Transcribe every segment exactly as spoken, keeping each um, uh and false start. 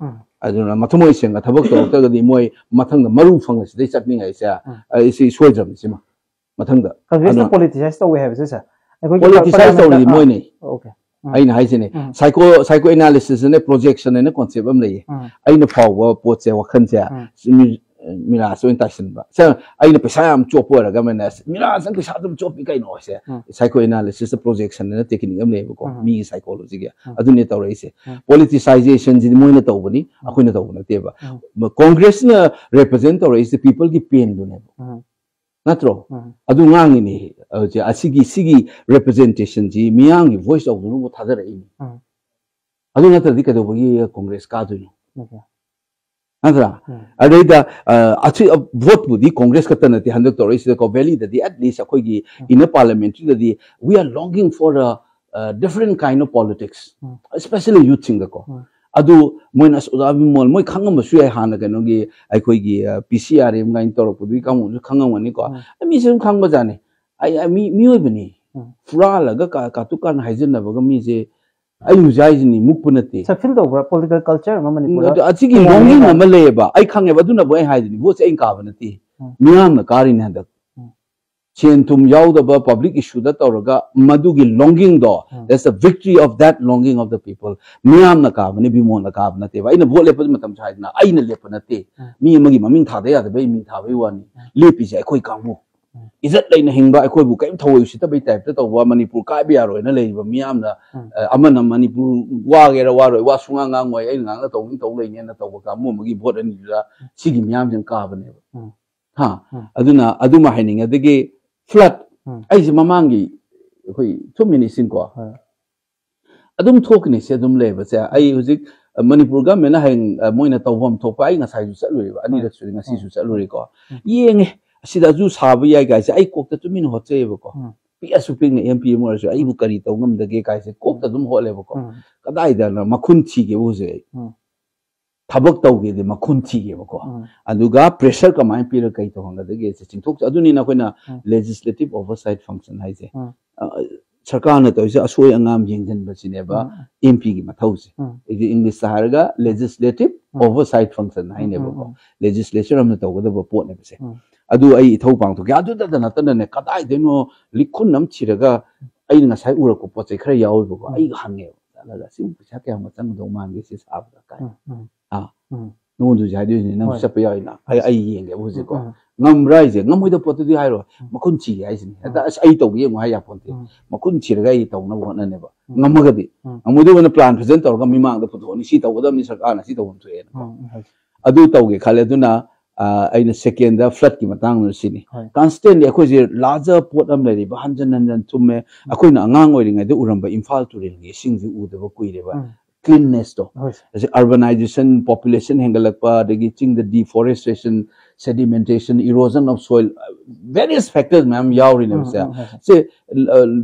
ꯎꯝ꯫ ꯑꯗꯨꯅ ꯃꯊꯃꯣꯏ ꯁꯦꯡꯅ ꯊꯕꯛ ꯇꯧꯔꯛꯇ꯭ꯔꯒꯗꯤ ꯃꯣꯏ ꯃꯊꯪꯗ ꯃꯔꯨ ꯐꯪꯉꯁꯤꯗꯩ ꯆꯠꯅꯤꯡꯉꯥꯏꯁꯦ, ꯎꯝ꯫ ꯑ, ꯁꯤ ꯁꯣꯏꯗ꯭ꯔꯕꯅꯤ ꯁꯤꯃ꯫ ꯃꯊꯪꯗ ꯀꯪꯒ꯭ꯔꯦꯁꯅ ꯑꯗꯨꯅ politicize ꯇꯧꯋꯦ ꯍꯥꯏꯕꯁꯦ, sir? ꯑꯩꯈꯣꯏꯒꯤ politicize parliament ꯇꯧꯔꯤꯗꯤ ꯑꯥ, ꯃꯣꯏꯅꯤ꯫ Okay. ꯎꯝ꯫ ꯑꯩꯅ ꯍꯥꯏꯁꯤꯅꯦ, ꯎꯝ꯫ Psycho, psychoanalysis ꯑꯅ projection ꯍꯥꯏꯅ concept ꯑꯃ ꯂꯩꯌꯦ꯫ ꯎꯝ꯫ ꯑꯩꯅ ꯐꯥꯎꯕ ꯄꯣꯠꯁꯦ, ꯋꯥꯈꯜꯁꯦ, ꯎꯝ꯫ ꯃꯤ-, ꯃꯤꯔꯥꯁ ꯑꯣꯏꯅ ꯇꯥꯏꯁꯟꯕ꯫ Sir, ꯑꯩꯅ ꯄꯩꯁꯥ ꯌꯥꯝ ꯆꯣꯞꯄ ꯑꯣꯏꯔꯒ ꯑꯃꯅ, "ꯑꯁ, ꯃꯤꯔꯥꯁ ꯅꯪ ꯄꯩꯁꯥ ꯑꯗꯨꯝ ꯆꯣꯞꯄꯤ ꯀꯩꯅꯣ?" ꯍꯥꯏꯁꯦ, ꯎꯝ꯫ Psychoanalysis projection ꯍꯥꯏꯅ technique ꯑꯃ ꯂꯩꯌꯦꯕꯀꯣ, ꯎꯝ꯫ ꯃꯤꯒꯤ psychology ꯒꯤ꯫ ꯎꯝ꯫ ꯑꯗꯨꯅꯦ ꯇꯧꯔꯛꯏꯁꯦ꯫ ꯎꯝ꯫ Politicization ꯁꯤꯗꯤ ꯃꯣꯏꯅ ꯇꯧꯕꯅꯤ, ꯎꯝ꯫ ꯑꯩꯈꯣꯏꯅ ꯇꯧꯕ ꯅꯠꯇꯦꯕ꯫ ꯎꯝ꯫ Congress ꯅ represent ꯇꯧꯔꯛꯏꯁꯦ people ꯒꯤ pain ꯗꯨꯅꯦꯕ꯫ ꯎꯝ꯫ ꯅꯠꯇ꯭ꯔꯣ? ꯎꯝ꯫ ꯑꯗꯨ ꯉꯥꯡꯉꯤꯅꯦ꯫ ꯍꯧꯖꯤꯛ ꯑꯁꯤꯒꯤ, ꯁꯤꯒꯤ representation ꯁꯤ ꯃꯤꯌꯥꯝꯒꯤ voice ꯇꯧꯗꯨꯅꯕꯨ ꯊꯥꯗꯔꯛꯏꯅꯤ꯫ ꯎꯝ꯫ ꯑꯗꯨ ꯅꯠꯇ꯭ꯔꯗꯤ ꯀꯩꯗꯧꯕꯒꯤ Congress ꯀꯥꯗꯣꯏꯅꯣ? Okay. ꯅꯠꯇ꯭ꯔꯥ? ꯎꯝ꯫ ꯑꯗꯩꯗ, ꯑ, ꯑꯁꯤ, ꯑ, vote ꯄꯨꯗꯤ Congress ꯈꯛꯇ ꯅꯠꯇꯦ ꯍꯟꯗꯛ ꯇꯧꯔꯛꯏꯁꯤꯗꯀꯣ, Valley ꯗꯗꯤ, at least ꯑꯩꯈꯣꯏꯒꯤ ꯎꯝ꯫ Inner Parliamentary ꯗꯗꯤ, we are longing for a, a different kind of politics, um. Especially youth ꯁꯤꯡꯗꯀꯣ꯫ ꯎꯝ꯫ ꯑꯗꯨ ꯃꯣꯏꯅ, "ꯑꯁ, ꯑꯣꯖꯥ ꯕꯤꯃꯣꯜ, ꯃꯣꯏ ꯈꯪꯉꯝꯕꯁꯨ ꯌꯥꯏ, ꯍꯥꯟꯅ ꯀꯩꯅꯣꯒꯤ ꯑꯩꯈꯣꯏꯒꯤ, ꯑ, P C R M ꯀꯥꯏꯅ ꯇꯧꯔꯛꯄꯗꯨꯒꯤ ꯀꯥꯡꯕꯨꯁꯨ ꯈꯪꯉꯝꯒꯅꯤꯀꯣ"꯫ ꯎꯝ꯫ ꯑ, ꯃꯤꯁꯦ ꯑꯗꯨꯝ ꯈꯪꯕꯖꯥꯠꯅꯤ꯫ ꯑꯩ, ꯑꯩ ꯃꯤ, ꯃꯤꯑꯣꯏꯕꯅꯤ꯫ ꯎꯝ꯫ ꯐꯨꯔꯥꯜꯂꯒ ꯀꯥ-, ꯀꯥꯇꯨ ꯀꯥꯔꯟ ꯍꯥꯏꯖꯟꯅꯕꯒ ꯃꯤꯁꯦ ꯑꯩ ꯍꯧꯖꯤꯛ ꯍꯥꯏꯁꯤꯅꯤ, ꯃꯨꯛꯄ ꯅꯠꯇꯦ꯫ Sir, feel ꯇꯧꯕ꯭ꯔꯥ? Political culture ꯑꯃ ꯎꯝ, ꯃꯅꯤꯄꯨꯔꯗ ꯑꯗꯨ ꯑꯁꯤꯒꯤ ꯇꯣꯉꯥꯟꯕ longing ꯂꯩꯕ꯭ꯔꯥ? ꯑꯃ ꯂꯩꯌꯦꯕ꯫ ꯑꯩ ꯈꯪꯉꯦꯕ, ꯑꯗꯨꯅꯕꯨ ꯑꯩ ꯍꯥꯏꯗꯨꯅꯤ, vote ꯁꯦ ꯑꯩꯅ ꯀꯥꯕ ꯅꯠꯇꯦ꯫ ꯎꯝ꯫ ꯃꯤꯌꯥꯝꯅ ꯀꯥꯔꯤꯅꯦ ꯍꯟꯗꯛ꯫ ꯎꯝ꯫ ꯁꯦꯟ ꯊꯨꯝ ꯌꯥꯎꯗꯕ public issue ꯗ ꯇꯧꯔꯒ ꯃꯗꯨꯒꯤ longing ꯗꯣ, ꯎꯝ꯫ That's the victory of that longing of the people. ꯃꯤꯌꯥꯝꯅ ꯀꯥꯕꯅꯤ, ꯕꯤꯃꯣꯜꯅ ꯀꯥꯕ ꯅꯠꯇꯦꯕ꯫ ꯑꯩꯅ vote ꯂꯦꯞꯄ ꯃꯇꯝꯁꯨ ꯍꯥꯏꯗꯅ ꯑꯩꯅ ꯂꯦꯞꯄ ꯅꯠꯇꯦ꯫ ꯎꯝ꯫ ꯃꯤ ꯑꯃꯒꯤ ꯃꯃꯤꯡ ꯊꯥꯗ ꯌꯥꯗꯕꯩ ꯃꯤꯡ ꯊꯥꯕꯩ ꯋꯥꯅꯤ꯫ ꯎꯝ꯫ ꯂꯦꯞꯄꯤꯁꯦ ꯑꯩꯈꯣꯏ ꯀꯥꯡꯕꯨ꯫ ꯎꯝ꯫ ꯏꯖꯠ ꯂꯩꯅ ꯍꯤꯡꯕ, ꯑꯩꯈꯣꯏꯕꯨ ꯀꯔꯤꯝ ꯊꯑꯣꯏ ꯎꯁꯤꯠꯇꯕꯩ type ꯇ ꯇꯧꯕ, ꯃꯅꯤꯄꯨꯔ ꯀꯥꯏꯕ ꯌꯥꯔꯣꯏꯅ ꯂꯩꯔꯤꯕ ꯃꯤꯌꯥꯝꯅ, ꯎꯝ꯫ ꯑ, ꯑꯃꯅ ꯃꯅꯤꯄꯨꯔ ꯋꯥꯒꯦꯔꯥ ꯋꯥꯔꯣꯏ, ꯋꯥ ꯁꯨꯡꯉꯥꯡ ꯉꯥꯡꯉꯣꯏ, ꯑꯩꯅ ꯉꯥꯡꯅ ꯇꯧꯅꯤ ꯇꯧ ꯂꯩꯅꯦꯅ ꯇꯧꯕ ꯀꯥꯡꯕꯨ ꯑꯃꯒꯤ vote ꯑꯅꯤꯗꯨꯗ ꯎꯝ꯫ ꯁꯤꯒꯤ ꯃꯤꯌꯥꯝꯁꯤꯅ ꯀꯥꯕꯅꯦꯕ꯫ ꯎꯝ꯫ ꯍꯥ? ꯎꯝ꯫ ꯑꯗꯨꯅ ꯑꯗꯨꯃ ꯍꯥꯏꯅꯤꯡꯉꯦ꯫ ꯑꯗꯒꯤ flood, ꯎꯝ꯫ ꯑꯩꯁꯦ ꯃꯃꯥꯡꯒꯤ ꯑꯩꯈꯣꯏ two minutes ꯁꯤꯡꯀꯣ, ꯍꯣꯏ꯫ ꯑꯗꯨꯝ ꯊꯣꯛꯀꯅꯤ ꯁꯤ ꯑꯗꯨꯝ ꯂꯩꯕꯁꯦ꯫ ꯑꯩ ꯍꯧꯖꯤꯛ, ꯑ, ꯃꯅꯤꯄꯨꯔ government ꯅ ꯍꯌꯦꯡ, ꯑ, ꯃꯣꯏꯅ ꯇꯧꯐꯝ ꯊꯣꯛꯄ, ꯑꯩ ꯉꯁꯥꯏꯁꯨ ꯆꯠꯂꯨꯔꯦꯕ, ꯎꯝ꯫ ꯑꯅꯤꯔꯛ ꯁꯨꯔꯦ, ꯉꯁꯤꯁꯨ ꯎꯝ꯫ ꯆꯠꯂꯨꯔꯦꯀꯣ꯫ ꯎꯝ꯫ ꯌꯦꯡꯉꯦ, ꯑꯁꯤꯗ ꯑꯗꯨ ꯁꯥꯕ ꯌꯥꯏ ꯀꯥꯏꯁꯦ ꯑꯩ ꯀꯣꯛꯇ ꯇꯨꯃꯤꯟꯅ ꯍꯣꯠꯆꯩꯌꯦꯕꯀꯣ꯫ ꯎꯝ꯫ ꯄꯤꯛꯑꯁꯨ ꯄꯤꯛꯅ M P ꯑꯃ ꯑꯣꯏꯔꯁꯨ ꯑꯩꯕꯨ ꯀꯔꯤ ꯇꯧ ꯉꯝꯗꯒꯦ ꯀꯥꯏꯁꯦ ꯀꯣꯛꯇ ꯎꯝ꯫ ꯑꯗꯨꯝ ꯍꯣꯠꯂꯦꯕꯀꯣ꯫ ꯎꯝ꯫ ꯀꯗꯥꯏꯗꯅꯣ ꯃꯈꯨꯟ ꯊꯤꯒꯦꯕꯨ ꯍꯧꯖꯤꯛ ꯑꯩ꯫ ꯎꯝ꯫ ꯊꯕꯛ ꯇꯧꯒꯦꯗꯤ ꯃꯈꯨꯟ ꯊꯤꯒꯦꯕꯀꯣ꯫ ꯎꯝ꯫ ꯑꯗꯨꯒ pressure ꯀꯃꯥꯏꯅ ꯄꯤꯔꯒ ꯀꯩ ꯇꯧꯍꯟꯒꯗꯒꯦ ꯁꯦ ꯆꯤꯡꯊꯣꯛ-, ꯑꯗꯨꯅꯤꯅ ꯑꯩꯈꯣꯏꯅ ꯎꯝ꯫ Legislative oversight function ꯍꯥꯏꯁꯦ꯫ ꯎꯝ꯫ ꯑ, ꯁꯔꯀꯥꯔꯅ ꯇꯧꯔꯤꯁꯦ ꯑꯁꯣꯏ ꯑꯉꯥꯝ ꯌꯦꯡꯁꯤꯟꯕꯁꯤꯅꯦꯕ ꯎꯝ. ꯑꯦꯝ ꯄꯤꯒꯤ ꯃꯊꯧꯁꯦ꯫ ꯎꯝ. ꯏꯪꯂꯤꯁꯇ ꯍꯥꯏꯔꯒ legislative ꯎꯝ. oversight function ꯎꯝ, ꯍꯥꯏꯅꯦꯕꯀꯣ꯫ ꯎꯝ, ꯎꯝ. ꯂꯦꯖꯤꯁꯂꯦꯆꯔ ꯑꯃꯅ ꯇꯧꯒꯗꯕ ꯄꯣꯠꯅꯦꯕꯁꯦ꯫ ꯎꯝ. ꯑꯗꯨ ꯑꯩ ꯏꯊꯧ ꯄꯥꯡꯊꯣꯛꯀꯦ꯫ ꯑꯗꯨꯗ ꯅꯠꯇꯅꯅꯦ, ꯀꯗꯥꯏꯗꯩꯅꯣ ꯂꯤꯈꯨꯟ ꯑꯃ ꯊꯤꯔꯒ ꯑꯩꯅ ꯉꯁꯥꯏ ꯎꯔꯛꯄ ꯄꯣꯠ ꯆꯩ ꯈꯔ ꯌꯥꯎꯋꯦꯕꯀꯣ꯫ ꯎꯝ. ꯑꯩꯒ ꯍꯪꯉꯦꯕ, ꯆꯠꯂꯒ, "ꯁꯤꯕꯨ ꯄꯩꯁꯥ ꯀꯌꯥꯝ ꯆꯪꯒꯗꯧ ꯃꯥꯟꯒꯦ ꯁꯤ ꯁꯥꯕꯗ?" ꯀꯥꯏ꯫ ꯎꯝ, ꯎꯝ. ꯑꯥ꯫ ꯎꯝ. ꯅꯉꯣꯟꯗꯁꯨ ꯍꯥꯏꯗꯣꯏꯅꯦ, ꯅꯪꯁꯨ ꯍꯣꯏ. ꯆꯠꯄ ꯌꯥꯎꯋꯤꯅ꯫ ꯑꯩ, ꯑꯩ ꯌꯦꯡꯒꯦꯕ ꯍꯧꯖꯤꯛꯀꯣ꯫ ꯎꯝ, ꯎꯝ. ꯉꯝꯕ꯭ꯔꯥ ꯍꯥꯏꯁꯦ? ꯉꯝꯃꯣꯏꯗ ꯄꯣꯠꯇꯨꯗꯤ ꯍꯥꯏꯔꯣꯏ꯫ ꯎꯝ. ꯃꯈꯨꯟ ꯊꯤꯒꯦ ꯍꯥꯏꯁꯤꯅꯤ꯫ ꯍꯦꯛꯇ, "ꯑꯁ, ꯑꯩ ꯇꯧꯒꯦ ꯌꯦꯡꯉꯣ" ꯍꯥꯏ ꯌꯥꯄꯣꯟꯇꯦ꯫ ꯎꯝ. ꯃꯈꯨꯟ ꯊꯤꯔꯒ ꯑꯩ ꯇꯧꯅꯕ ꯍꯣꯠꯅꯅꯦꯕ꯫ ꯎꯝ. ꯉꯝꯃꯒꯗꯤ꯫ ꯎꯝ. ꯉꯝꯃꯣꯏꯗꯧꯕꯅ ꯄ꯭ꯂꯥꯟ ꯐꯖꯅ ꯇꯧꯔꯒ ꯃꯤꯃꯥꯡꯗ ꯄꯨꯊꯣꯛꯑꯅꯤ, "ꯁꯤ ꯇꯧꯒꯗꯕꯅꯤ, ꯁꯔꯀꯥꯔꯅ ꯁꯤ ꯇꯧꯐꯝ ꯊꯣꯛꯑꯦꯅꯀꯣ"꯫ ꯎꯝ, ꯎꯝ, ꯍꯣꯏ. ꯑꯗꯨ ꯇꯧꯒꯦ ꯈꯜꯂꯦ꯫ ꯑꯗꯨꯅ, ꯑ, ꯑꯩꯅ ꯁꯦꯀꯦꯟꯗ ꯐ꯭ꯂꯠꯀꯤ ꯃꯇꯥꯡꯗ ꯁꯤꯅꯤ꯫ ꯍꯣꯏ. ꯀꯟꯁꯇꯦꯟꯂꯤ ꯑꯩꯈꯣꯏꯁꯦ ꯂꯥꯖ ꯄꯣꯠ ꯑꯃ ꯂꯩꯔꯤꯕ, ꯍꯟꯖꯟ ꯍꯟꯖꯟ ꯊꯨꯝꯃꯦ꯫ ꯑꯩꯈꯣꯏꯅ ꯑꯉꯥꯡ ꯑꯣꯏꯔꯤꯉꯩꯗ ꯎꯔꯝꯕ ꯏꯝꯐꯥꯜ ꯇꯨꯔꯦꯜꯒꯤ ꯏꯁꯤꯡꯁꯤ ꯎꯗꯕ ꯀꯨꯏꯔꯦꯕ꯫ ꯎꯝ. ꯀ꯭ꯂꯤꯟꯅꯦꯁꯇꯣ꯫ ꯍꯣꯏ. ꯑꯁꯤ urbanization, population ꯍꯦꯟꯒꯠꯂꯛꯄ, ꯑꯗꯒꯤ ꯆꯤꯡꯗ deforestation, sedimentation, erosion of soil, various factors ꯃꯌꯥꯝ ꯌꯥꯎꯔꯤꯅꯦꯕ ꯎꯝ, ꯁꯦ꯫ ꯎꯝ, ꯍꯣꯏ, ꯍꯣꯏ. ꯁꯦ,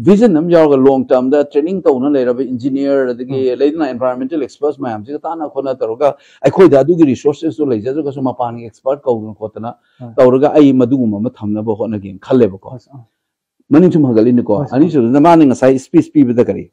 vision ꯑꯃ ꯌꯥꯎꯔꯒ long term ꯗ training ꯇꯧꯅ ꯂꯩꯔꯕ engineer, ꯑꯗꯒꯤ ꯂꯩꯗꯅ environmental experts ꯃꯌꯥꯝꯁꯤꯒ ꯇꯥꯟꯅ ꯈꯣꯠꯅ ꯇꯧꯔꯒ, ꯑꯩꯈꯣꯏꯗ ꯑꯗꯨꯒꯤ resources ꯇꯣ ꯂꯩꯖꯗ꯭ꯔꯒꯁꯨ ꯃꯄꯥꯟꯒꯤ expert ꯀꯧꯗꯅ ꯈꯣꯠꯇꯅ ꯎꯝ. ꯇꯧꯔꯒ ꯑꯩ ꯃꯗꯨꯒꯨꯝꯕ ꯑꯃ ꯊꯝꯅꯕ ꯍꯣꯠꯅꯒꯦꯅ ꯈꯜꯂꯦꯕꯀꯣ꯫ ꯍꯣꯏ, ꯎꯝ. ꯃꯅꯤꯡ ꯁꯨꯝ ꯍꯟꯒꯠꯂꯤꯅꯤꯀꯣ꯫ ꯍꯣꯏ, ꯁꯥꯔ꯫ ꯑꯅꯤꯁꯨꯕꯗ ꯃꯥꯅ ꯉꯁꯥꯏ speech ꯄꯤꯕꯗ ꯀꯔꯤ?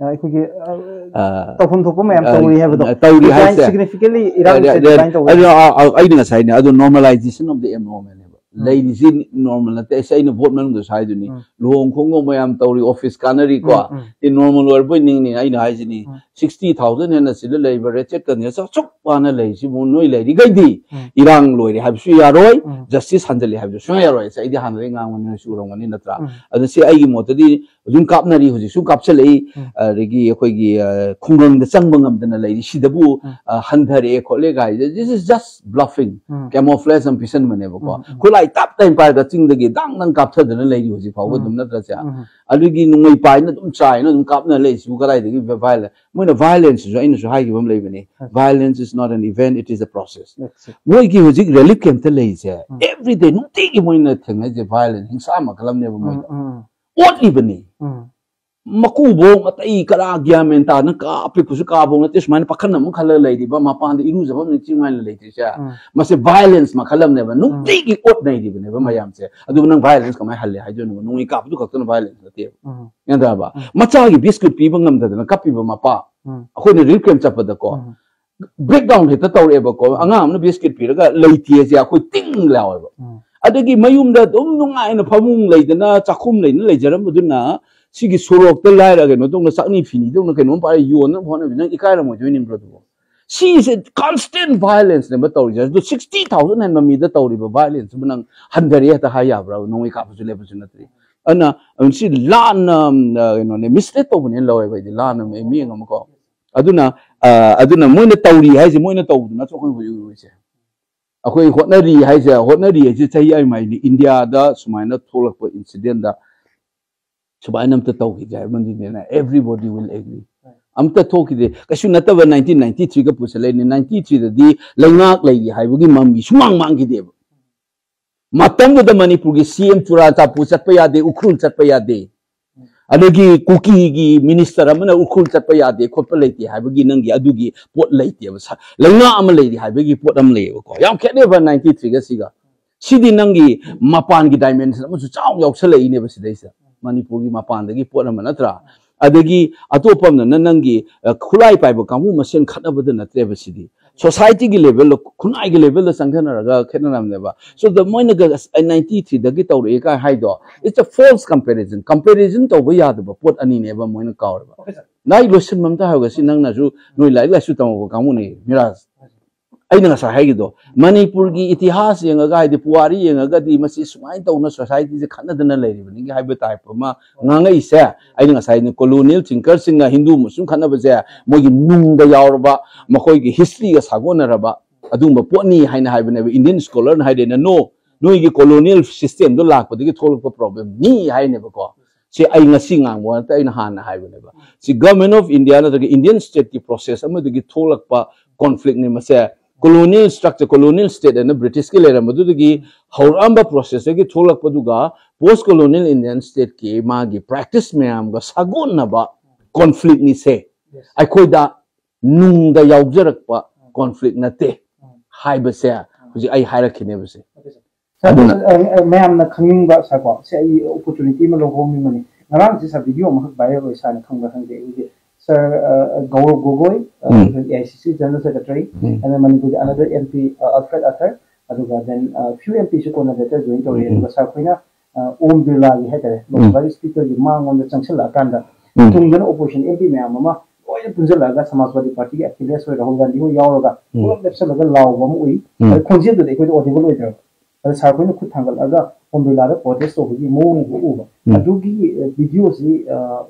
ꯑ, ꯑꯩꯈꯣꯏꯒꯤ, ꯑ, ꯑ, ꯇꯧꯐꯝ ꯊꯣꯛꯄ ꯃꯌꯥꯝ ꯑ, ꯇꯧꯔꯤ ꯍꯥꯏꯕꯗꯣ꯫ ꯑ, ꯇꯧꯔꯤ Decline, ꯍꯥꯏꯁꯦ꯫ significantly ꯏꯔꯥꯡ ꯑ, ꯁꯦ ꯑ, decline ꯇꯧꯋꯦ꯫ ꯑꯗꯨ, ꯑ, ꯑ, ꯑꯩꯅ ꯉꯁꯥꯏꯅꯦ, ꯑꯗꯨ normalization of the abnormal ꯅꯦꯕ꯫ ꯎꯝ. ꯂꯩꯔꯤꯁꯤ normal ꯅꯠꯇꯦ꯫ ꯑꯩꯁꯦ ꯑꯩꯅ vote ꯃꯅꯨꯡꯗꯁꯨ ꯍꯥꯏꯗꯨꯅꯤ, ꯎꯝ. ꯂꯨꯍꯣꯡ ꯈꯣꯡꯗꯣꯡ ꯃꯌꯥꯝ ꯇꯧꯔꯤ, office ꯀꯥꯟꯅꯔꯤꯀꯣ꯫ ꯎꯝ, ꯎꯝ. ꯁꯤ normal ꯑꯣꯏꯔꯕꯣꯏ ꯅꯤꯡꯅꯤ꯫ ꯑꯩꯅ ꯍꯥꯏꯁꯤꯅꯤ, ꯎꯝ. sixty thousand ꯍꯦꯟꯅ ꯁꯤꯗ ꯂꯩꯕ wretched condition ꯑꯁꯨꯛ ꯋꯥꯅ ꯂꯩꯔꯤꯁꯤꯕꯨ ꯅꯣꯏ ꯂꯩꯔꯤꯈꯩꯗꯤ ꯎꯝ. ꯏꯔꯥꯡ ꯂꯣꯏꯔꯦ ꯍꯥꯏꯕꯁꯨ ꯌꯥꯔꯣꯏ, ꯎꯝ. justice ꯍꯟꯖꯤꯜꯂꯤ ꯍꯥꯏꯕꯁꯨ ꯁꯨꯡꯌꯥ ꯌꯥꯔꯣꯏ꯫ ꯑꯩ ꯑꯩꯗꯤ ꯍꯥꯟꯅꯗꯒꯤ ꯉꯥꯡꯕꯅꯤꯅ ꯁꯤ ꯎꯔꯝꯒꯅꯤ ꯅꯠꯇ꯭ꯔꯥ? ꯎꯝ. ꯑꯗꯨ ꯁꯤ ꯑꯩꯒꯤ ꯃꯣꯠꯇꯗꯤ ꯑꯗꯨꯝ ꯀꯥꯞꯅꯔꯤ, ꯍꯧꯖꯤꯛꯁꯨ ꯀꯥꯞꯁꯤꯜꯂꯛꯏ꯫ ꯎꯝ. ꯑꯗꯒꯤ ꯑꯩꯈꯣꯏꯒꯤ, ꯑ, ꯈꯨꯡꯒꯪꯗ ꯆꯪꯕ ꯉꯝꯗꯅ ꯂꯩꯔꯤ ꯁꯤꯗꯕꯨ, ꯎꯝ. ꯑ, ꯍꯟꯊꯔꯛꯑꯦ ꯈꯣꯠꯂꯦ ꯀꯥꯏꯁꯦ, this is just bluffing, um. camouflage ꯑꯃ ꯄꯤꯁꯟꯕꯅꯦꯕꯀꯣ꯫ ꯎꯝ, ꯎꯝ. ꯈꯨꯠꯂꯥꯏ ꯇꯞ ꯇꯥꯏꯝ ꯄꯥꯏꯔꯒ ꯆꯤꯡꯗꯒꯤ ꯗꯥꯡ ꯗꯥꯡ ꯀꯥꯞꯊꯗꯅ ꯂꯩꯔꯤ ꯍꯧꯖꯤꯛ ꯐꯥꯎꯕ ꯎꯝ. ꯑꯗꯨꯝ ꯅꯠꯇ꯭ꯔꯁꯦ꯫ ꯎꯝ. ꯑꯗꯨꯒꯤ ꯅꯣꯡꯃꯩ ꯄꯥꯏꯅ ꯑꯗꯨꯝ ꯆꯥꯏꯅ ꯑꯗꯨꯝ ꯀꯥꯞꯅ ꯂꯩꯔꯤꯁꯤꯕꯨ ꯀꯗꯥꯏꯗꯒꯤ violence? ꯃꯣꯏꯅ violence ꯁꯤꯁꯨ ꯑꯩꯅꯁꯨ ꯍꯥꯏꯈꯤꯕ ꯑꯃ ꯂꯩꯕꯅꯤ, ꯎꯝ. "Violence is not an event, it is a process." That's it. ꯃꯣꯏꯒꯤ ꯍꯧꯖꯤꯛ relief camp ꯇ ꯂꯩꯔꯤꯁꯦ, ꯎꯝ. every day, ꯅꯨꯡꯇꯤꯒꯤ ꯃꯣꯏꯅ ꯊꯦꯡꯅꯩꯁꯦ violence, ꯍꯤꯡꯁꯥ ꯃꯈꯜ ꯑꯃꯅꯦꯕ ꯎꯝ, ꯃꯣꯏꯗ꯫ ꯎꯝ, ꯑꯣꯠꯂꯤꯕꯅꯤ꯫ ꯎꯝ. ꯃꯀꯨꯕꯣꯛ ꯃꯇꯩ ꯀꯔꯥ ꯒ꯭ꯌꯥꯟ ꯃꯦꯟ ꯇꯥꯗꯅ ꯀꯥ ꯑꯄꯤꯛꯄꯁꯨ ꯀꯥꯕꯣꯛ ꯅꯠꯇꯦ, ꯁꯨꯃꯥꯏꯅ ꯄꯥꯈꯠꯅ ꯑꯃꯨꯛ ꯈꯜꯂꯒ ꯂꯩꯔꯤꯕ, ꯃꯄꯥꯟꯗ ꯏꯔꯨꯖꯐꯝ ꯅꯤꯡꯊꯤꯅ ꯂꯩꯇ꯭ꯔꯤꯁꯦ꯫ ꯃꯁꯦ violence ꯃꯈꯜ ꯑꯃꯅꯦꯕ, ꯅꯨꯡꯇꯤꯒꯤ ꯑꯣꯠꯅꯩꯔꯤꯕꯅꯦꯕ ꯃꯌꯥꯝꯁꯦ꯫ ꯑꯗꯨꯕꯨ ꯅꯪ violence ꯀꯃꯥꯏꯅ ꯍꯜꯂꯦ ꯍꯥꯏꯗꯣꯏꯅꯣ? ꯅꯣꯡꯃꯩ ꯀꯥꯞꯄꯗꯨ ꯈꯛꯇꯅ violence ꯅꯠꯇꯦꯕ꯫ ꯎꯝ꯫ ꯒ꯭ꯌꯥꯟ ꯇꯥꯔꯕ? ꯎꯝ꯫ ꯃꯆꯥꯒꯤ ꯕꯤꯁꯀꯨꯠ ꯄꯤꯕ ꯉꯝꯗꯗꯅ ꯀꯞꯄꯤꯕ ꯃꯄꯥ, ꯎꯝ꯫ ꯑꯩꯈꯣꯏꯅ relief camp ꯆꯠꯄꯗꯀꯣ, ꯎꯝ꯫ Breakdown ꯍꯦꯛꯇ ꯇꯧꯔꯛꯑꯦꯕꯀꯣ꯫ ꯑꯉꯥꯡ ꯑꯃꯅ ꯕꯤꯁꯀꯤꯠ ꯄꯤꯔꯒ ꯂꯩꯇꯦꯁꯦ, ꯑꯩꯈꯣꯏ ꯇꯤꯡ ꯂꯥꯎꯋꯦꯕ꯫ ꯎꯝ꯫ ꯑꯗꯒꯤ ꯃꯌꯨꯝꯗ ꯑꯗꯨꯝ ꯅꯨꯡꯉꯥꯏꯅ ꯐꯃꯨꯡ ꯂꯩꯗꯅ ꯆꯥꯛꯈꯨꯝ ꯂꯩꯗꯅ ꯂꯩꯖꯔꯝꯕꯗꯨꯅ ꯁꯤꯒꯤ ꯁꯣꯔꯣꯛꯇ ꯂꯥꯏꯔ ꯀꯩꯅꯣ ꯇꯧꯅ ꯆꯥꯛꯅꯤ ꯐꯤꯅꯤꯗꯧꯅ ꯀꯩꯅꯣꯝ ꯄꯥꯏꯔ ꯌꯣꯟꯅꯕ ꯍꯣꯠꯅꯕꯤ, ꯅꯪ ꯏꯀꯥꯏꯔꯝꯃꯣꯏꯗꯣꯏꯅꯤꯕ꯭ꯔꯣ ꯑꯗꯨꯕꯣ? ꯁꯤꯁꯦ constant violence ꯅꯦꯕ ꯇꯧꯔꯤꯁꯦ꯫ ꯑꯗꯨ sixty thousand ꯍꯦꯟꯕ ꯃꯤꯗ ꯇꯧꯔꯤꯕ violence ꯁꯤꯕꯨ ꯅꯪ ꯍꯟꯊꯔꯦ ꯍꯦꯛꯇ ꯍꯥꯏ ꯌꯥꯕ꯭ꯔꯥ? ꯅꯣꯡꯃꯩ ꯀꯥꯞꯄꯁꯨ ꯂꯦꯞꯄꯁꯨ ꯅꯠꯇ꯭ꯔꯤ꯫ ꯑꯗꯨꯅ ꯁꯤ ꯂꯥꯟꯅ, ꯎꯝ, ꯀꯩꯅꯣꯅꯦ, mislead ꯇꯧꯕꯅꯦꯅ ꯂꯧꯋꯦꯕ ꯑꯩꯗꯤ, ꯂꯥꯟꯅ ꯃꯤꯠꯌꯦꯡ ꯑꯃꯀꯣ꯫ ꯑꯗꯨꯅ, ꯑ, ꯑꯗꯨꯅ ꯃꯣꯏꯅ ꯇꯧꯔꯤ ꯍꯥꯏꯁꯦ, ꯃꯣꯏꯅ ꯇꯧꯕꯗꯨ ꯅꯠꯇ꯭ꯔꯣ ꯑꯩꯈꯣꯏ ꯍꯧꯖꯤꯛ ꯎꯔꯤꯁꯦ? ꯑꯩꯈꯣꯏ ꯍꯣꯠꯅꯔꯤ ꯍꯥꯏꯁꯦ, ꯍꯣꯠꯅꯔꯤ ꯍꯥꯏꯁꯦ ꯆꯍꯤ ꯑꯃ ꯃꯥꯏꯅꯤ꯫ ꯏꯟꯗꯤꯌꯥꯗ ꯁꯨꯃꯥꯏꯅ ꯊꯣꯛꯂꯛꯄ incident ꯁꯨꯃꯥꯏꯅ ꯑꯝꯇ ꯇꯧꯈꯤꯗꯦ ꯍꯥꯏꯕ ꯑꯃꯗꯤꯅꯦ, everybody will agree꯫ ꯑꯝꯇ ꯊꯣꯛꯈꯤꯗꯦ꯫ ꯀꯩꯁꯨ ꯅꯠꯇꯕ nineteen ninety three ꯒ ꯄꯨꯁꯜꯂꯛꯏꯅꯦ꯫ Ninety three ꯗꯗꯤ ꯂꯩꯉꯥꯛ ꯂꯩꯔꯤ ꯍꯥꯏꯕꯒꯤ ꯃꯃꯤ ꯁꯨꯃꯥꯡ ꯃꯥꯡꯈꯤꯗꯦꯕ꯫ ꯃꯇꯝꯗꯨꯗ ꯃꯅꯤꯄꯨꯔꯒꯤ C M ꯆꯨꯔꯥꯆꯥꯟꯄꯨꯔ ꯆꯠꯄ ꯌꯥꯗꯦ, ꯎꯈ꯭ꯔꯨꯜ ꯆꯠꯄ ꯌꯥꯗꯦ꯫ ꯑꯗꯒꯤ ꯀꯨꯀꯤꯒꯤ minister ꯑꯃꯅ ꯎꯈ꯭ꯔꯨꯜ ꯆꯠꯄ ꯌꯥꯗꯦ ꯈꯣꯠꯄ ꯂꯩꯇꯦ ꯍꯥꯏꯕꯒꯤ ꯅꯪꯒꯤ ꯑꯗꯨꯒꯤ ꯄꯣꯠ ꯂꯩꯇꯦꯕ꯫ ꯁ-, ꯂꯩꯉꯥꯛ ꯑꯃ ꯂꯩꯔꯤ ꯍꯥꯏꯕꯒꯤ ꯄꯣꯠ ꯑꯃ ꯂꯩꯌꯦꯕꯀꯣ꯫ ꯌꯥꯝ ꯈꯦꯠꯅꯩꯕ ninety three ꯒ ꯁꯤꯒ꯫ ꯁꯤꯗꯤ ꯅꯪꯒꯤ ꯃꯄꯥꯟꯒꯤ dimension ꯑꯃꯁꯨ ꯆꯥꯎꯅ ꯌꯥꯎꯁꯜꯂꯛꯏꯅꯦꯕ ꯁꯤꯗꯩꯁꯤꯗ꯫ ꯃꯅꯤꯄꯨꯔꯒꯤ ꯃꯄꯥꯟꯗꯒꯤ ꯄꯣꯠ ꯑꯃ ꯅꯠꯇ꯭ꯔꯥ? ꯑꯗꯒꯤ ꯑꯇꯣꯞꯄ ꯑꯃꯅ ꯅꯪꯒꯤ, ꯑ, ꯈꯨꯠꯂꯥꯏ ꯄꯥꯏꯕ ꯀꯥꯡꯕꯨ ꯃꯁꯦꯟ ꯈꯠꯅꯕꯗ ꯅꯠꯇ꯭ꯔꯦꯕ ꯁꯤꯗꯤ꯫ Society ꯒꯤ level ꯗ, ꯈꯨꯟꯅꯥꯏꯒꯤ level ꯗ ꯆꯪꯊꯅꯔꯒ ꯈꯦꯠꯅꯔꯝꯅꯦꯕ꯫ So the ꯃꯣꯏꯅꯒ ꯑꯁ, ꯑꯩ ninety three ꯗꯒꯤ ꯇꯧꯔꯛꯑꯦ ꯀꯥꯏ ꯍꯥꯏꯗꯣ, it's a false comparison꯫ Comparison ꯇꯧꯕ ꯌꯥꯗꯕ ꯄꯣꯠ ꯑꯅꯤꯅꯦꯕ ꯃꯣꯏꯅ ꯀꯥꯎꯔꯤꯕ꯫ ꯂꯥꯏꯔꯤꯛ ꯂꯣꯏꯁꯤꯟꯕ ꯑꯝꯇ ꯍꯥꯏꯔꯒ ꯁꯤ ꯅꯪꯅꯁꯨ ꯅꯣꯏ ꯂꯥꯏꯔꯤꯛ ꯂꯥꯏꯁꯨ ꯇꯝꯃꯛꯄ ꯀꯥꯡꯕꯨꯅꯤ, ꯃꯤꯔꯥꯖ꯫ ꯑꯩꯅ ꯉꯁꯥꯏ ꯍꯥꯏꯒꯤꯗꯣ, ꯃꯅꯤꯄꯨꯔꯒꯤ ꯏꯇꯤꯍꯥꯁ ꯌꯦꯡꯉꯒ, ꯍꯥꯏꯗꯤ ꯄꯨꯋꯥꯔꯤ ꯌꯦꯡꯉꯒꯗꯤ ꯃꯁꯤ ꯁꯨꯃꯥꯏꯅ ꯇꯧꯅ society ꯁꯦ ꯈꯠꯅꯗꯅ ꯂꯩꯔꯤꯕꯅꯤꯒ ꯍꯥꯏꯕ type ꯑꯃ ꯉꯥꯡꯉꯛꯏꯁꯦ, ꯑꯩꯅ ꯉꯁꯥꯏ colonial thinker ꯁꯤꯡꯅ ꯍꯤꯟꯗꯨ ꯃꯨꯁꯂꯤꯝ ꯈꯠꯅꯕꯁꯦ ꯃꯣꯏꯒꯤ ꯅꯨꯡꯗ ꯌꯥꯎꯔꯕ, ꯃꯈꯣꯏꯒꯤ history ꯒ ꯁꯥꯒꯣꯟꯅꯔꯕ ꯑꯗꯨꯒꯨꯝꯕ ꯄꯣꯠꯅꯤ ꯍꯥꯏꯅ ꯍꯥꯏꯕꯅꯦꯕ꯫ Indian scholar ꯅ ꯍꯥꯏꯔꯦꯅ, "No, ꯅꯣꯏꯒꯤ colonial system ꯗꯣ ꯂꯥꯛꯄꯗꯒꯤ ꯊꯣꯛꯂꯛꯄ problem ꯅꯤ" ꯍꯥꯏꯅꯦꯕꯀꯣ꯫ ꯁꯤ ꯑꯩ ꯉꯁꯤ ꯉꯥꯡꯕ ꯅꯠꯇꯦ, ꯑꯩꯅ ꯍꯥꯟꯅ ꯍꯥꯏꯕꯅꯦꯕ꯫ ꯁꯤ Government of India ꯅꯠꯇ꯭ꯔꯒ Indian state ꯀꯤ process ꯑꯃꯗꯒꯤ ꯊꯣꯛꯂꯛꯄ conflict ꯅꯤ ꯃꯁꯦ꯫ ꯀꯣꯂꯣꯅꯤꯌꯦꯜ ꯁ꯭ꯇ꯭ꯔꯛꯆꯔ, ꯀꯣꯂꯣꯅꯤꯌꯦꯜ ꯁ꯭ꯇꯦꯠ ꯑꯅ ꯕ꯭ꯔꯤꯇꯤꯁꯀꯤ ꯂꯩꯔꯝꯕꯗꯨꯗꯒꯤ ꯍꯧꯔꯛꯑꯝꯕ ꯄ꯭ꯔꯣꯁꯦꯁꯇꯒꯤ ꯊꯣꯛꯂꯛꯄꯗꯨꯒ ꯄꯣꯁ ꯀꯣꯂꯣꯅꯤꯌꯦꯜ ꯏꯟꯗꯤꯌꯥꯟ ꯁ꯭ꯇꯦꯠꯀꯤ ꯃꯥꯒꯤ ꯄ꯭ꯔꯦꯛꯇꯤꯁ ꯃꯌꯥꯝꯒ ꯁꯥꯒꯣꯟꯅꯕ ꯀꯣꯟꯐ꯭ꯂꯤꯛꯅꯤꯁꯦ꯫ ꯑꯩꯈꯣꯏꯗ ꯅꯨꯡꯗ ꯌꯥꯎꯖꯔꯛꯄ ꯀꯣꯟꯐ꯭ꯂꯤꯛ ꯅꯠꯇꯦ ꯍꯥꯏꯕꯁꯦ ꯍꯧꯖꯤꯛ ꯑꯩ ꯍꯥꯏꯔꯛꯈꯤꯅꯦꯕꯁꯦ꯫ ꯑꯗꯨꯅ ꯃꯌꯥꯝꯅ ꯈꯪꯅꯤꯡꯕ ꯁꯥꯔꯀꯣ, ꯁꯤ ꯑꯩ ꯑꯣꯄꯣꯔꯆꯨꯅꯤꯇꯤ ꯑꯃ ꯂꯧꯍꯧꯅꯤꯡꯕꯅꯤ꯫ ꯉꯔꯥꯡꯁꯦ ꯁꯥꯔ ꯚꯤꯗꯤꯑꯣ ꯑꯃꯈꯛ ꯚꯥꯏꯔꯦꯜ ꯑꯣꯏ, ꯁꯥꯔꯅ ꯈꯪꯕ꯭ꯔꯥ ꯈꯪꯗꯦ꯫ ꯑꯩꯈꯣꯏꯒꯤ ꯁꯥꯔ ꯒꯧꯔꯕ ꯒꯣꯒꯣꯏ, ꯑꯦ ꯑꯥꯏ ꯁꯤ ꯁꯤ ꯖꯦꯅꯔꯦꯜ ꯁꯦꯀ꯭ꯔꯦꯇꯔꯤ, ꯑꯗ ꯃꯅꯤꯄꯨꯔꯒꯤ ꯑꯅꯗꯔ ꯑꯦꯝ ꯄꯤ ꯑꯜꯐ꯭ꯔꯦꯗ ꯑꯊꯔ, ꯑꯗꯨꯒ ꯗꯦꯟ ꯐ꯭ꯌꯨ ꯑꯦꯝ ꯄꯤꯁꯨ ꯀꯣꯟꯅ ꯂꯦꯇꯔ ꯖꯣꯏꯟ ꯇꯧꯔꯛꯑꯦ꯫ ꯑꯗꯨꯒ ꯁꯥꯔ ꯑꯩꯈꯣꯏꯅ ꯑꯣꯝ ꯕꯤꯔꯂꯥꯒꯤ ꯍꯥꯏꯇꯥꯔꯦ, ꯂꯣꯛꯁꯚꯥꯒꯤ ꯁ꯭ꯄꯤꯀꯔꯒꯤ ꯃꯥꯉꯣꯟꯗ ꯆꯪꯁꯤꯜꯂꯛꯑꯀꯥꯟꯗ ꯇꯨꯡꯗꯅ ꯑꯣꯄꯣꯖꯤꯁꯟ ꯑꯦꯝ ꯄꯤ ꯃꯌꯥꯝ ꯑꯃ ꯂꯣꯏꯅ ꯄꯨꯟꯁꯤꯜꯂꯛꯑꯒ ꯁꯃꯥꯖꯋꯥꯗꯤ ꯄꯥꯔꯇꯤꯒꯤ ꯑꯈꯤꯂꯦꯁ ꯍꯣꯏ, ꯔꯥꯍꯨꯜ ꯒꯥꯟꯙꯤ ꯍꯣꯏ ꯌꯥꯎꯔꯒ ꯄꯨꯂꯞ ꯂꯦꯞꯁꯤꯜꯂꯒ ꯂꯥꯎꯕ ꯑꯃ ꯎꯏ꯫ ꯑꯗ ꯈꯣꯟꯖꯦꯜꯗꯨꯗꯤ ꯑꯩꯈꯣꯏꯗ ꯑꯣꯗꯤꯕꯜ ꯑꯣꯏꯗ꯭ꯔꯕ꯫ ꯑꯗ ꯁꯥꯔ ꯑꯩꯈꯣꯏꯅ ꯈꯨꯠ ꯊꯥꯡꯒꯠꯂꯒ ꯑꯣꯝ ꯕꯤꯔꯂꯥꯗ ꯄ꯭ꯔꯣꯇꯦꯁ ꯇꯧꯕꯒꯤ ꯃꯑꯣꯡ ꯑꯃ ꯎꯕ꯫ ꯑꯗꯨꯒꯤ ꯚꯤꯗꯤꯑꯣꯁꯤ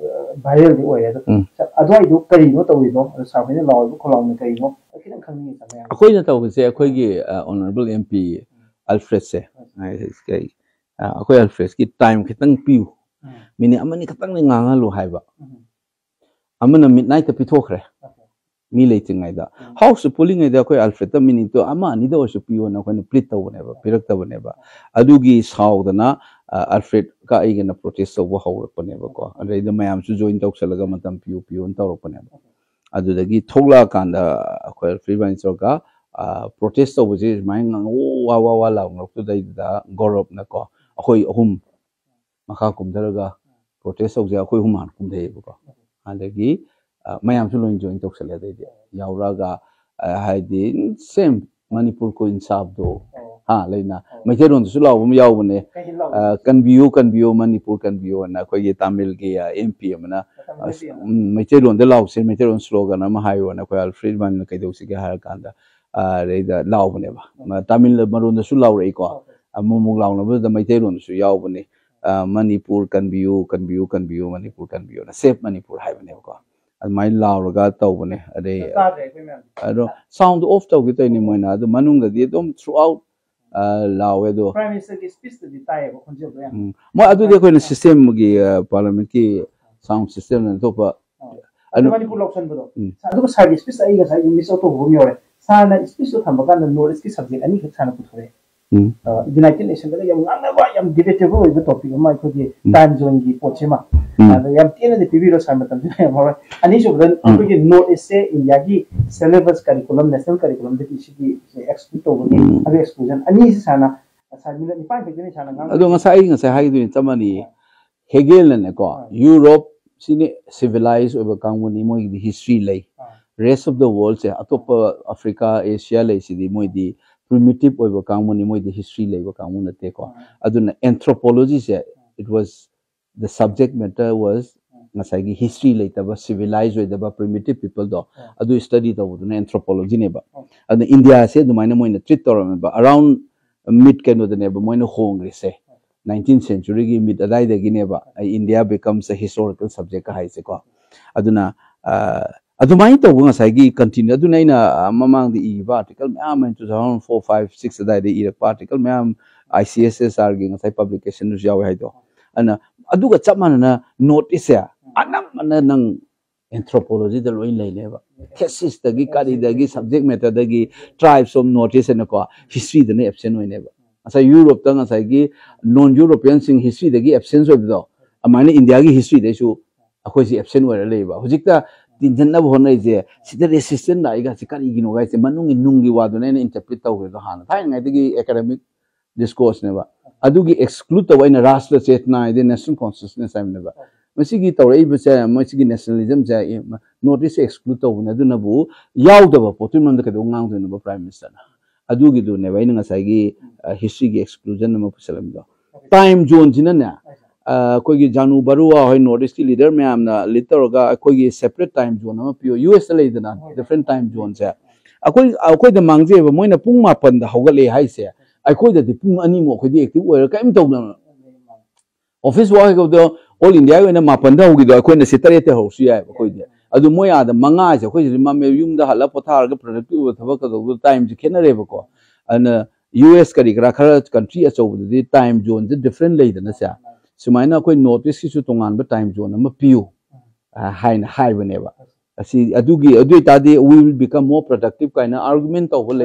ꯚꯥꯏꯔꯦꯜꯗꯤ ꯑꯣꯏꯔꯦ꯫ ꯑꯗꯣ ꯑꯗꯨꯋꯥꯏꯗꯣ ꯀꯔꯤꯅꯣ ꯇꯧꯔꯤꯗꯣ? ꯑꯗꯣ ꯁꯥꯔ ꯈꯣꯏꯅ ꯂꯥꯎꯔꯤꯕ ꯈꯣꯜꯂꯥꯎꯅ ꯀꯔꯤꯅꯣ? ꯑꯗꯨ ꯈꯤꯇꯪ ꯈꯪꯅꯤꯡꯉꯤ ꯁꯥꯔ ꯃꯌꯥꯝ꯫ ꯑꯩꯈꯣꯏꯅ ꯇꯧꯕꯁꯦ ꯑꯩꯈꯣꯏꯒꯤ ꯑꯣꯅꯔꯦꯕꯜ ꯑꯦꯝ ꯄꯤ ꯑꯜꯐ꯭ꯔꯦꯗꯁꯦ, ꯑꯩꯈꯣꯏ ꯑꯜꯐ꯭ꯔꯦꯗꯀꯤ ꯇꯥꯏꯝ ꯈꯤꯇꯪ ꯄꯤꯌꯨ, ꯃꯤꯅꯤꯠ ꯑꯃꯅꯤ ꯈꯛꯇꯪꯗꯤ ꯉꯥꯡꯍꯜꯂꯨ ꯍꯥꯏꯕ꯫ ꯑꯃꯅ ꯃꯤꯠ ꯅꯥꯏꯠꯇ ꯄꯤꯊꯣꯛꯈ꯭ꯔꯦ꯫ ꯃꯤ ꯂꯩꯇ꯭ꯔꯤꯉꯩꯗ, ꯍꯥꯎꯁꯁꯨ ꯄꯨꯜꯂꯤꯉꯩꯗ ꯑꯩꯈꯣꯏ ꯑꯜꯐ꯭ꯔꯦꯗꯇ ꯃꯤꯅꯤꯠꯇꯣ ꯑꯃ ꯑꯅꯤꯗ ꯑꯣꯏꯔꯁꯨ ꯄꯤꯌꯣꯅ ꯑꯩꯈꯣꯏꯅ ꯄ꯭ꯂꯤꯠ ꯇꯧꯕꯅꯦꯕ, ꯄꯤꯔꯛꯇꯕꯅꯦꯕ꯫ ꯑꯗꯨꯒꯤ ꯁꯥꯎꯗꯅ ꯑ, ꯑꯜꯐ꯭ꯔꯦꯗꯀ ꯑꯩꯒꯅ ꯄ꯭ꯔꯣꯇꯦꯁ ꯇꯧꯕ ꯍꯧꯔꯛꯄꯅꯦꯕꯀꯣ꯫ ꯑꯗꯩꯗ ꯃꯌꯥꯝꯁꯨ ꯖꯣꯏꯟ ꯇꯧꯁꯜꯂꯒ ꯃꯇꯝ ꯄꯤꯌꯨ ꯄꯤꯌꯨꯅ ꯇꯧꯔꯛꯄꯅꯦꯕ꯫ ꯑꯗꯨꯗꯒꯤ ꯊꯣꯛꯂꯛꯑꯀꯥꯟꯗ ꯑꯩꯈꯣꯏ ꯑꯜꯐ꯭ꯔꯦꯗ ꯏꯕꯥꯅꯤ ꯇꯧꯔꯒ ꯄ꯭ꯔꯣꯇꯦꯁ ꯇꯧꯕꯁꯦ ꯁꯨꯃꯥꯏꯅ ꯉꯥꯡꯉ ꯋꯥ ꯋꯥ ꯋꯥ ꯂꯥꯎꯅꯔꯛꯄꯗꯩꯗꯨꯗ ꯒꯧꯔꯕꯅꯀꯣ ꯑꯩꯈꯣꯏ ꯑꯍꯨꯝ ꯃꯈꯥ ꯀꯨꯝꯊꯔꯒ ꯄ꯭ꯔꯣꯇꯦꯁ ꯇꯧꯁꯦ ꯑꯩꯈꯣꯏ ꯑꯍꯨꯝ ꯍꯥꯟꯅ ꯀꯨꯝꯊꯩꯑꯕꯀꯣ꯫ ꯑꯗꯒꯤ ꯃꯌꯥꯝꯁꯨ ꯂꯣꯏ ꯖꯣꯏꯟ ꯇꯧꯁꯜꯂꯦ꯫ ꯑꯗꯩꯗꯤ ꯌꯥꯎꯔꯛꯑꯒ ꯍꯥꯏꯗꯤ ꯁꯦꯝ ꯃꯅꯤꯄꯨꯔ ꯀꯣ ꯏꯟꯁꯥꯐꯇꯣ ꯍꯥ ꯂꯩꯅ ꯃꯩꯇꯩꯂꯣꯟꯗꯁꯨ ꯂꯥꯎꯕ ꯑꯃ ꯌꯥꯎꯕꯅꯦ꯫ ꯀꯟꯕꯤꯌꯨ ꯀꯟꯕꯤꯌꯨ ꯃꯅꯤꯄꯨꯔ ꯀꯟꯕꯤꯌꯨ ꯑꯅ ꯑꯩꯈꯣꯏꯒꯤ ꯇꯥꯃꯤꯜꯒꯤ ꯑꯦꯝ ꯄꯤ ꯑꯃꯅ ꯃꯩꯇꯩꯂꯣꯟꯗ ꯂꯥꯎꯁꯦ, ꯃꯩꯇꯩꯂꯣꯟ ꯁ꯭ꯂꯣꯒꯟ ꯑꯃ ꯍꯥꯏꯌꯣꯅ ꯑꯩꯈꯣꯏ ꯑꯜꯐ꯭ꯔꯦꯗ ꯏꯕꯥꯅꯤꯅ ꯀꯩꯗꯧꯁꯤꯒꯦ ꯍꯥꯏꯔ ꯀꯥꯟꯗ ꯑꯗꯩꯗ ꯂꯥꯎꯕꯅꯦꯕ꯫ ꯇꯥꯃꯤꯜ ꯃꯔꯣꯟꯗꯁꯨ ꯂꯥꯎꯔꯛꯏꯀꯣ꯫ ꯑꯃꯨꯛ ꯑꯃꯨꯛ ꯂꯥꯎꯅꯕꯗꯨꯗ ꯃꯩꯇꯩꯂꯣꯟꯗꯁꯨ ꯌꯥꯎꯕꯅꯦ꯫ ꯃꯅꯤꯄꯨꯔ ꯀꯟꯕꯤꯌꯨ ꯀꯟꯕꯤꯌꯨ ꯀꯟꯕꯤꯌꯨ ꯃꯅꯤꯄꯨꯔ ꯀꯟꯕꯤꯌꯨꯅ ꯁꯦꯞ ꯃꯅꯤꯄꯨꯔ ꯍꯥꯏꯕꯅꯦꯕꯀꯣ꯫ ꯑꯗꯨꯃꯥꯏꯅ ꯂꯥꯎꯔꯒ ꯇꯧꯕꯅꯦ꯫ ꯑꯗꯩ ꯑꯗꯣ ꯁꯥꯎꯟꯗ ꯑꯣꯐ ꯇꯧꯒꯦ ꯇꯧꯔꯤꯅꯤ ꯃꯣꯏꯅ꯫ ꯑꯗꯣ ꯃꯅꯨꯡꯗꯗꯤ ꯑꯗꯨꯝ ꯊ꯭ꯔꯨ ꯑꯥꯎꯠ ꯂꯥꯎꯋꯦ꯫ ꯑꯗꯣ ꯎꯝ, ꯃꯣꯏ ꯑꯗꯨꯗꯤ ꯑꯩꯈꯣꯏꯅ ꯁꯤꯁꯇꯦꯝꯒꯤ ꯄꯥꯔꯂꯤꯌꯥꯃꯦꯟꯠꯀꯤ ꯁꯥꯎꯟ ꯁꯤꯁꯇꯦꯝꯅ ꯑꯇꯣꯞꯄ ꯑꯗꯨ ꯃꯅꯤꯄꯨꯔ ꯂꯧꯁꯟꯕꯗꯣ꯫ ꯎꯝ꯫ ꯑꯗꯨꯒ ꯁꯥꯔꯒꯤ ꯁ꯭ꯄꯤꯆ ꯑꯩ ꯉꯁꯥꯏ ꯃꯤꯁ ꯑꯥꯎꯠ ꯇꯧꯕ ꯑꯃ ꯌꯥꯎꯔꯦ꯫ ꯁꯥꯔꯅ ꯁ꯭ꯄꯤꯆꯇꯣ ꯊꯝꯕ ꯀꯥꯟꯗ ꯅꯣꯔꯠ ꯏꯁꯀꯤ ꯁꯕꯖꯦꯛ ꯑꯅꯤꯈꯛ ꯁꯥꯔꯅ ꯄꯨꯊꯣꯔꯛꯑꯦ꯫ ꯎꯝ. ꯌꯨꯅꯥꯏꯇꯦꯗ ꯅꯦꯁꯟꯗꯒ ꯌꯥꯝ ꯉꯥꯡꯅꯕ, ꯌꯥꯝ ꯗꯤꯕꯦꯇꯦꯕꯜ ꯑꯣꯏꯕ ꯇꯣꯄꯤꯛ ꯑꯃ, ꯑꯩꯈꯣꯏꯒꯤ ꯎꯝ. ꯇꯥꯏꯝ ꯖꯣꯟꯒꯤ ꯄꯣꯠꯁꯤꯃ ꯎꯝ. ꯑꯗ ꯌꯥꯝ ꯇꯦꯟꯅꯗꯤ ꯄꯤꯕꯤꯔꯣ ꯁꯥꯔ, ꯃꯇꯝꯁꯤꯅ ꯌꯥꯝ ꯍꯧꯔꯦ꯫ ꯑꯅꯤꯁꯨꯕꯗ ꯑꯩꯈꯣꯏꯒꯤ ꯅꯣꯔꯠ ꯏꯁꯁꯦ ꯏꯟꯗꯤꯌꯥꯒꯤ ꯁꯦꯂꯦꯕꯁ ꯀꯔꯤꯀꯨꯂꯝ, ꯅꯦꯁꯅꯦꯜ ꯀꯔꯤꯀꯨꯂꯝꯗꯒꯤ ꯁꯤꯒꯤ ꯑꯦꯛꯁꯀ꯭ꯂꯨꯗ ꯇꯧꯕꯒꯤ, ꯎꯝ. ꯑꯗꯨ ꯑꯦꯛꯁꯀ꯭ꯂꯨꯖꯟ ꯑꯅꯤꯁꯤ ꯁꯥꯔꯅ, ꯁꯥꯔ, ꯃꯤꯅꯠ ꯅꯤꯄꯥꯟ ꯈꯛꯇꯅꯤ ꯁꯥꯔꯅ ꯉꯥꯡꯗꯣꯏꯁꯦ꯫ ꯑꯗꯣ ꯉꯁꯥꯏ ꯑꯩ ꯉꯁꯥꯏ ꯍꯥꯏꯈꯤꯗꯣꯏꯅꯤ, ꯆꯞ ꯃꯥꯟꯅꯩꯌꯦ꯫ ꯍꯦꯒꯦꯜꯅꯅꯦꯀꯣ, ꯑꯥ. ꯌꯨꯔꯣꯞ ꯁꯤꯅꯤ ꯁꯤꯚꯤꯂꯥꯏꯁ ꯑꯣꯏꯕ ꯀꯥꯡꯕꯨꯅꯤ, ꯃꯣꯏꯒꯤꯗꯤ ꯍꯤꯁꯇ꯭ꯔꯤ ꯂꯩ꯫ ꯑꯥ. ꯔꯦꯁ ꯑꯣꯐ ꯗ ꯋꯥꯔꯜꯁꯦ, ꯑꯇꯣꯞꯄ ꯑꯐ꯭ꯔꯤꯀꯥ, ꯑꯦꯁꯤꯌꯥ ꯂꯩꯁꯤꯗꯤ ꯃꯣꯏꯗꯤ ꯄ꯭ꯔꯤꯃꯤꯇꯤꯞ ꯑꯣꯏꯕ ꯀꯥꯡꯕꯨꯅꯤ, ꯃꯣꯏꯗꯤ ꯍꯤꯁꯇ꯭ꯔꯤ ꯂꯩꯕ ꯀꯥꯡꯕꯨ ꯅꯠꯇꯦꯀꯣ꯫ ꯑꯥ. ꯑꯗꯨꯅ ꯑꯦꯟꯊ꯭ꯔꯣꯄꯣꯂꯣꯖꯤꯁꯦ, it was, the subject matter was ꯉꯁꯥꯏꯒꯤ ꯍꯤꯁꯇ꯭ꯔꯤ ꯂꯩꯇꯕ, ꯁꯤꯚꯤꯂꯥꯏꯁ ꯑꯣꯏꯗꯕ ꯄ꯭ꯔꯤꯃꯤꯇꯤꯞ ꯄꯤꯄꯜꯗꯣ, ꯑꯥ. ꯑꯗꯨ ꯁ꯭ꯇꯗꯤ ꯇꯧꯕꯗꯨꯅ ꯑꯦꯟꯊ꯭ꯔꯣꯄꯣꯂꯣꯖꯤꯅꯦꯕ꯫ ꯑꯥ. ꯑꯗꯨꯅ ꯏꯟꯗꯤꯌꯥꯁꯦ ꯑꯗꯨꯃꯥꯏꯅ ꯃꯣꯏꯅ ꯇ꯭ꯔꯤꯠ ꯇꯧꯔꯝꯃꯦꯕ꯫ ꯑꯔꯥꯎꯟ ꯃꯤꯠ ꯀꯩꯅꯣꯗꯅꯦꯕ ꯃꯣꯏꯅ ꯍꯣꯡꯈ꯭ꯔꯤꯁꯦ, ꯅꯥꯏꯟꯇꯤꯟ ꯁꯦꯟꯆꯨꯔꯤꯒꯤ ꯃꯤꯠ ꯑꯗꯥꯏꯗꯒꯤꯅꯦꯕ, ꯑꯩ, India becomes a historical subject ꯍꯥꯏꯁꯦꯀꯣ꯫ ꯑꯗꯨꯅ ꯑ, ꯑꯗꯨꯃꯥꯏꯅ ꯇꯧꯕ ꯉꯁꯥꯏꯒꯤ ꯀꯟꯇꯤꯅ꯭ꯌꯨ, ꯑꯗꯨꯅ ꯑꯩꯅ ꯑ, ꯃꯃꯥꯡꯗ ꯏꯕ ꯑꯥꯔꯇꯤꯀꯜ ꯃꯌꯥꯝ ꯑꯃ, two thousand four, five, six ꯑꯗꯥꯏꯗ ꯏꯔꯛꯄ ꯑꯥꯔꯇꯤꯀꯜ ꯃꯌꯥꯝ, ꯑꯥꯏ ꯁꯤ ꯑꯦꯁ ꯑꯦꯁ ꯑꯥꯔꯒꯤ ꯉꯁꯥꯏ ꯄꯕ꯭ꯂꯤꯀꯦꯁꯟꯗꯁꯨ ꯌꯥꯎꯋꯦ ꯍꯥꯏꯗꯣ꯫ ꯑꯗꯨꯅ ꯑꯗꯨꯒ ꯆꯞ ꯃꯥꯟꯅꯅ ꯅꯣꯔꯠ ꯏꯁꯁꯦ ꯑꯅꯝꯕꯅ ꯅꯪ ꯑꯦꯟꯊ꯭ꯔꯣꯄꯣꯂꯣꯖꯤꯗ ꯂꯣꯏ ꯂꯩꯅꯦꯕ꯫ ꯊꯦꯁꯤꯁꯇꯒꯤ, ꯀꯔꯤꯗꯒꯤ, ꯁꯕꯖꯦꯛ ꯃꯦꯇꯔꯗꯒꯤ, ꯇ꯭ꯔꯥꯏꯕꯁ ꯑꯣꯐ ꯅꯣꯔꯠ ꯏꯁ ꯍꯥꯏꯅꯀꯣ, ꯍꯤꯁꯇ꯭ꯔꯤꯗꯅ ꯑꯦꯕꯁꯦꯟ ꯑꯣꯏꯅꯦꯕ꯫ ꯉꯁꯥꯏ ꯌꯨꯔꯣꯞꯇ ꯉꯁꯥꯏꯒꯤ ꯅꯣꯟ ꯌꯨꯔꯣꯄꯤꯌꯟꯁꯤꯡ ꯍꯤꯁꯇ꯭ꯔꯤꯗꯒꯤ ꯑꯦꯕꯁꯦꯟꯁ ꯑꯣꯏꯕꯗꯣ, ꯑꯗꯨꯃꯥꯏꯅ ꯏꯟꯗꯤꯌꯥꯒꯤ ꯍꯤꯁꯇ꯭ꯔꯤꯗꯩꯁꯨ ꯑꯩꯈꯣꯏꯁꯦ ꯑꯦꯕꯁꯦꯟ ꯑꯣꯏꯔ ꯂꯩꯕ꯫ ꯍꯧꯖꯤꯛꯇ ꯇꯤꯟꯁꯤꯟꯅꯕ ꯍꯣꯠꯅꯔꯤꯁꯦ, ꯁꯤꯗ ꯔꯦꯁꯤꯁꯇꯦꯟ ꯂꯥꯛꯏꯒꯁꯦ ꯀꯔꯤꯒꯤꯅꯣ ꯍꯥꯏꯁꯦ, ꯃꯅꯨꯡꯒꯤ ꯅꯨꯡꯒꯤ ꯋꯥꯗꯨꯅ ꯑꯩꯅ ꯏꯟꯇꯔꯄ꯭ꯔꯤꯠ ꯇꯧꯈ꯭ꯔꯦꯗꯣ ꯍꯥꯟꯅ ꯊꯥꯏꯅꯉꯩꯗꯒꯤ ꯑꯦꯀꯥꯗꯃꯤꯛ ꯗꯤꯁꯀꯣꯔꯁꯅꯦꯕ꯫ ꯑꯗꯨꯒꯤ ꯑꯦꯛꯁꯀ꯭ꯂꯨꯗ ꯇꯧꯕ ꯑꯩꯅ ꯔꯥꯁꯇ꯭ꯔ ꯆꯦꯇꯅꯥ ꯍꯥꯏꯗꯤ ꯅꯦꯁꯅꯦꯜ ꯀꯣꯟꯁꯤꯌꯁꯅꯦꯁ ꯍꯥꯏꯕꯅꯦꯕ꯫ ꯃꯁꯤꯒꯤ ꯇꯧꯔꯛꯏꯕꯁꯦ, ꯃꯁꯤꯒꯤ ꯅꯦꯁꯅꯦꯂꯤꯖꯝꯁꯦ ꯅꯣꯔꯠ ꯏꯁ ꯑꯦꯛꯁꯀ꯭ꯂꯨꯗ ꯇꯧꯕꯅꯦ꯫ ꯑꯗꯨꯅꯕꯨ ꯌꯥꯎꯗꯕ ꯄꯣꯠꯇꯨꯒꯤ ꯃꯔꯝꯗ ꯀꯩꯗꯧ ꯉꯥꯡꯗꯣꯏꯅꯣꯕ ꯄ꯭ꯔꯥꯏꯝ ꯃꯤꯅꯤꯁꯇꯔꯅ? ꯑꯗꯨꯒꯤꯗꯨꯅꯦꯕ ꯑꯩꯅ ꯉꯁꯥꯏꯒꯤ ꯍꯤꯁꯇ꯭ꯔꯤꯒꯤ ꯑꯦꯛꯁꯀ꯭ꯂꯨꯖꯟ ꯑꯃ ꯄꯨꯁꯜꯂꯝꯃꯤꯗꯣ꯫ ꯇꯥꯏꯝ ꯖꯣꯟꯁꯤꯅꯅꯦ, ꯑ, ꯑꯩꯈꯣꯏꯒꯤ ꯖꯥꯅꯨ ꯕꯔꯨꯋꯥ ꯍꯣꯏ, ꯅꯣꯔꯠ ꯏꯁꯀꯤ ꯂꯤꯗꯔ ꯃꯌꯥꯝꯅ ꯂꯤꯗ ꯇꯧꯔꯒ ꯑꯩꯈꯣꯏꯒꯤ ꯁꯦꯄꯔꯦꯠ ꯇꯥꯏꯝ ꯖꯣꯟ ꯑꯃ ꯄꯤꯌꯣ꯫ ꯌꯨ ꯑꯦꯁꯇ ꯂꯩꯗꯅ ꯗꯤꯐ꯭ꯔꯦꯟ ꯇꯥꯏꯝ ꯖꯣꯟꯁꯦ, ꯑꯩꯈꯣꯏ, ꯑꯩꯈꯣꯏꯗ ꯃꯥꯡꯖꯩꯑꯕ꯫ ꯃꯣꯏꯅ ꯄꯨꯡ ꯃꯥꯄꯟꯗ ꯍꯧꯒꯠꯂꯦ ꯍꯥꯏꯁꯦ, ꯑꯩꯈꯣꯏꯗꯗꯤ ꯄꯨꯡ ꯑꯅꯤꯃꯨꯛ ꯑꯩꯈꯣꯏꯗꯤ ꯑꯦꯛꯇꯤꯚ ꯑꯣꯏꯔ ꯀꯔꯤꯝ ꯇꯧꯗꯅ, ꯑꯣꯐꯤꯁ ꯋꯥꯔꯛ ꯍꯥꯏꯕꯗꯣ ꯑꯣꯜ ꯏꯟꯗꯤꯌꯥꯒꯤ ꯑꯣꯏꯅ ꯃꯥꯄꯟꯗ ꯍꯧꯈꯤꯗꯣ, ꯑꯩꯈꯣꯏꯅ ꯁꯤ ꯇꯔꯦꯠꯇ ꯍꯧꯔꯁꯨ ꯌꯥꯏꯑꯕ ꯑꯩꯈꯣꯏꯗꯤ꯫ ꯑꯗꯨ ꯃꯣꯏ ꯑꯥꯗ ꯃꯉꯥ ꯍꯥꯏꯁꯦ, ꯑꯩꯈꯣꯏ ꯁꯤꯗꯤ ꯃꯝꯃꯦ, ꯌꯨꯝꯗ ꯍꯜꯂꯒ ꯄꯣꯊꯥꯔꯒ ꯄ꯭ꯔꯗꯛꯇꯤꯚ ꯑꯣꯏꯕ ꯊꯕꯛ ꯇꯧꯕꯗ ꯇꯥꯏꯝꯁꯦ ꯈꯦꯠꯅꯔꯦꯕꯀꯣ꯫ ꯑꯗꯨꯅ ꯌꯨ ꯑꯦꯁ ꯀꯔꯤ ꯀꯔꯥ ꯈꯔ ꯀꯟꯇ꯭ꯔꯤ ꯑꯆꯧꯕꯗꯗꯤ ꯇꯥꯏꯝ ꯖꯣꯟꯁꯦ ꯗꯤꯐ꯭ꯔꯦꯟ ꯂꯩꯗꯅꯁꯦ, ꯁꯨꯃꯥꯏꯅ ꯑꯩꯈꯣꯏ ꯅꯣꯔꯠ ꯏꯁꯀꯤꯁꯨ ꯇꯣꯉꯥꯟꯕ ꯇꯥꯏꯝ ꯖꯣꯟ ꯑꯃ ꯄꯤꯌꯨ, ꯑ, ꯍꯥꯏꯅ ꯍꯥꯏꯕꯅꯦꯕ꯫ ꯑꯁꯤ ꯑꯗꯨꯒꯤ ꯑꯗꯨ ꯑꯣꯏꯇꯥꯔꯗꯤ we will become more productive ꯀꯥꯏꯅ ꯑꯥꯔꯒꯨꯃꯦꯟ ꯇꯧꯕ ꯂꯩ꯫